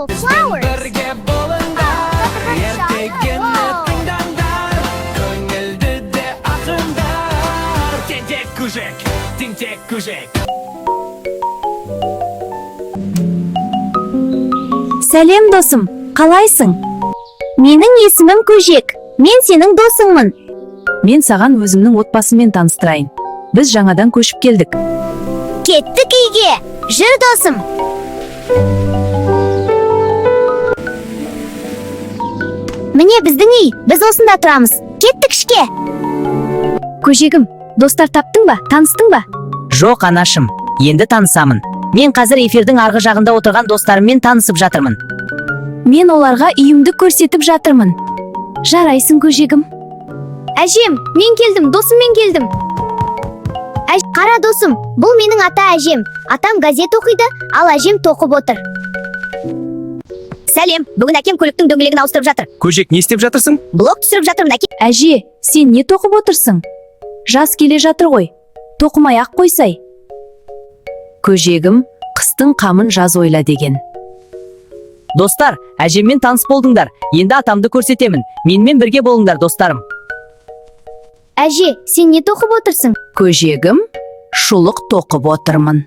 Flowers. Бірге болыңдар, ертегіні тыңдаңдар, көңілді де ақындар. Тентек Көжек, тентек Көжек. Сәлем, досым, қалайсың? Менің есімім Көжек. Мен сенің досыңмын. Мен саған өзімнің отбасыммен таныстырайын. Біз жаңадан көшіп келдік. Кеттік үйге. Жүр, досым. Міне біздің үй. Біз осында тұрамыз. Кеттік ішке. Көжегім, достар таптың ба? Таныстың ба? Жоқ, анашым, енді танысамын. Мен қазір эфирдің арғы жағында отырған достарыммен танысып жатырмын. Мен оларға үйімді көрсетіп жатырмын. Жарайсың, көжегім. Әжем, мен келдім, досыммен келдім. Қара, досым, бұл менің ата әжем. Атам газет оқиды, ал әжем тоқып отыр. Сәлем, бүгін әкем көліктің дөңгелегін ауыстырып жатыр. Көжек, не істеп жатырсың? Блог түсіріп жатырмын, әке. Әже, сен не тоқып отырсың? Жаз келе жатыр ғой. Тоқымай ақ қойсай. Көжегім, қыстың қамын жаз ойла деген. Достар, әжеммен таныс болдыңдар. Енді атамды көрсетемін. Менімен бірге болыңдар, достарым. Әже, сен не тоқып отырсың? Көжегім, шұлық тоқып отырмын.